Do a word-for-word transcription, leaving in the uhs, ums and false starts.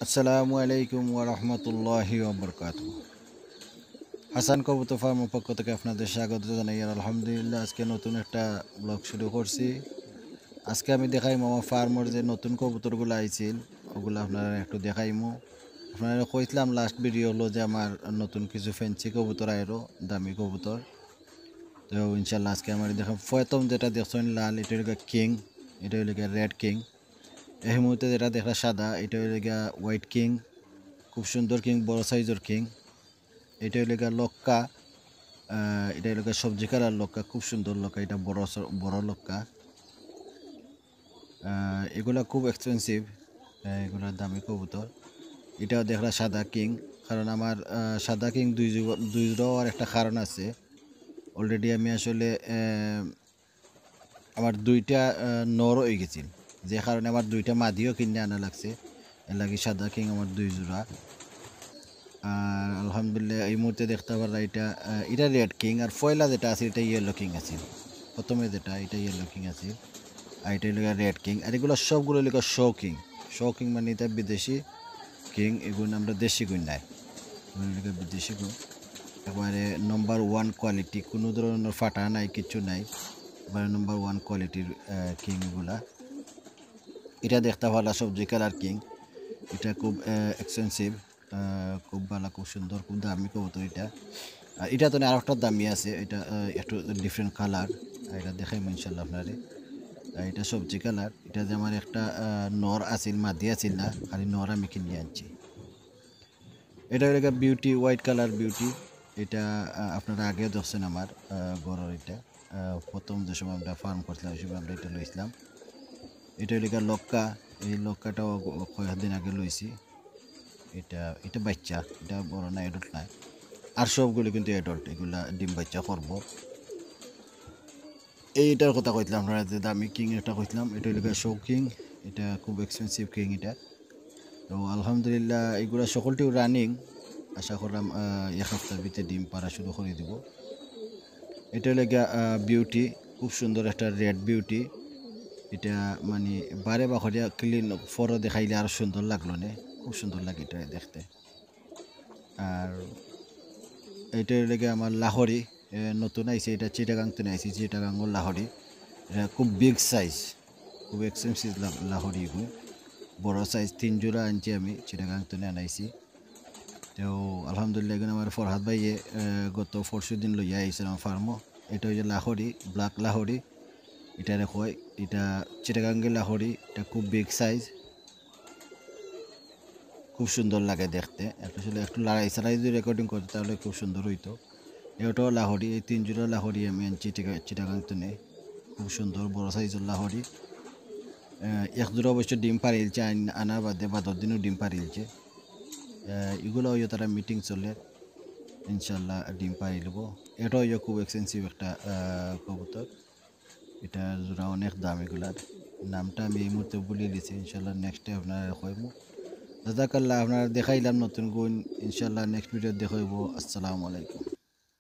আসসালামু আলাইকুম ওয়া রাহমাতুল্লাহি ওয়া বারাকাতুহু। হাসান কবুতর ফার্মের পক্ষ থেকে আপনাদের স্বাগত জানাই। আর আলহামদুলিল্লাহ, আজকে নতুন একটা ব্লগ শুরু করছি। আজকে আমি দেখাইমু আমার ফার্মের যে নতুন কবুতরগুলো আইছিল, ওগুলো আপনারা একটু দেখাইমু। আপনারা কইছিলাম লাস্ট ভিডিও হলো যে আমার নতুন কিছু ফেন্সি কবুতর আইরো, দামি কবুতর। তো ইনশাল্লাহ আজকে আমার দেখা প্রথম যেটা দেখছেন লাল, এটা হইল কিং, এটা হইল গিয়া রেড কিং। এই মুহূর্তে যেটা দেখরা সাদা, এটা হইল গিয়া হোয়াইট কিং, খুব সুন্দর কিং, বড় সাইজের কিং। এটা হইল গিয়া লক্কা, আহ, এটা হইল গিয়া সবজি কালার লক্কা, খুব সুন্দর লক্কা, এটা বড় স-, বড় লক্কা। আহ, এগুলা খুব এক্সপেন্সিভ, আহ, এগুলা দামি কবুতর। এটাও দেখরা সাদা কিং, কারণ আমার, আহ, সাদা কিং দুই জোড়া, দুই জোড়া হওয়ার একটা কারণ আছে। অলরেডি আমি আসলে, আহ, আমার দুইটা, আহ, নর হয়ে গেছিল, যে কারণে আমার দুইটা মাদিও কিনে আনা লাগছে, এর লাগি সাদা কিং আমার দুই জোড়া। আর আলহামদুলিল্লাহ এই মুহূর্তে দেখতে পাররা এটা, আহ, এটা রেড কিং, আর পয়লা যেটা আছে এটা ইয়েলো কিং আছে, প্রথমে যেটা এটা ইয়েলো কিং আছে, আর এটা হইল রেড কিং। আর এগুলো সবগুলো হইল শো কিং। শো কিং মানে এটা বিদেশি কিং, এগুলো আমরা দেশি গুণ নাই, এগুলো হইল বিদেশি গুণ। একবারে নাম্বার ওয়ান কোয়ালিটি, কোনো ধরনের ফাটা নাই, কিচ্ছু নাই, একবারে নাম্বার ওয়ান কোয়ালিটির কিং এগুলা। এটা দেখতে পারলা সবজি কালার কিং, এটা খুব এক্সপেন্সিভ, খুব ভালো, খুব সুন্দর, খুব দামি কবুতর এটা। আর এটা তো না, আর একটা দামি আছে, এটা আহ, একটু ডিফারেন্ট কালার, এটা দেখাইমু ইনশাল্লাহ আপনারে। আর এটা সবজি কালার, এটা যে আমার একটা আহ, নর আছিল, মাদি আছিল না, খালি নর আমি কিনে আনছি। এটা হইল গিয়া বিউটি, হোয়াইট কালার বিউটি। এটা আহ, আপনারা আগেও দেখছেন আমার আহ, ঘরর এটা। আহ, প্রথম যে সময় আমরা ফার্ম করছিলাম, ওই সময় আমরা এটা লইছিলাম। এটা হইল গিয়া লক্কা, এই লক্কাটাও গ-, কয়েকদিন আগে লইছি। এটা, এটা বাচ্চা, এটা বড় না, অ্যাডাল্ট নাই। আর সবগুলো কিন্তু অ্যাডাল্ট, এগুলা ডিম বাচ্চা করবো। এইটার কথা কইছিলাম আপনারা যে দামি কিং এটা কইছিলাম, এটা হইল গিয়া শো কিং, এটা খুব এক্সপেন্সিভ কিং এটা। তো আলহামদুলিল্লাহ এগুলা সকলটিও রানিং, আশা করলাম আহ, এক হপ্তার ভিতরে ডিম পাড়া শুরু করে দিব। এটা হইল গিয়া আহ, বিউটি, খুব সুন্দর একটা রেড বিউটি। এটা মানে বারে বাকরিয়া ক্লিন ফরো দেখাইলে আরো সুন্দর লাগলো নে, খুব সুন্দর লাগে এটা দেখতে। আর এটা হইল গিয়া আমার লাহরি, এ, নতুন আইছে, এটা চিটাগাং তো আইছে, চিটাগাংর লাহরি। এটা খুব বিগ সাইজ, খুব এক্সপেন্সিভ লাহরি এগুলো। বড় সাইজ তিন জোড়া আনছি আমি, চিটাগাং তো আনাইছি। তো আলহামদুলিল্লাহ, এগুলো আমার ফরহাদ ভাইয়ে আহ, গত পরশু দিন লইয়া আইছিল আমার ফার্মো। এটা হইল লাহরি, ব্ল্যাক লাহরি, এটারে কয়। এটা চিটাগাঙ্গের লাহরি, এটা খুব বিগ সাইজ, খুব সুন্দর লাগে দেখতে। একটু আসলে একটু লড়াই ছাড়াই যদি রেকর্ডিং করতে তাহলে খুব সুন্দর হইতো। এটাও লাহরি, এই তিন জোড়া লাহরি আমি আনছি চিটা-, চিটাগাং তো নেই, খুব সুন্দর বড় সাইজের লাহরি। আহ, এক জোড়া অবশ্য ডিম পারিলছে, আন-, আনার বাদে বাদর দিনও ডিম পারিলছে। আহ, এগুলো হইও তারা মিটিং চলে, ইনশাল্লাহ ডিম পারিলব। এটাও হইও খুব এক্সপেন্সিভ একটা আহ, কবুতর। এটা জোড়া অনেক দাম এগুলার। নামটা আমি এই মুহূর্তে ভুলে গেছি, ইনশাল্লাহ নেক্সটে আপনারা কইমু। জাজাকাল্লাহ, আপনারা দেখাইলাম নতুন গুণ, ইনশাল্লাহ নেক্সট ভিডিও দেখাইব। আসসালামু আলাইকুম।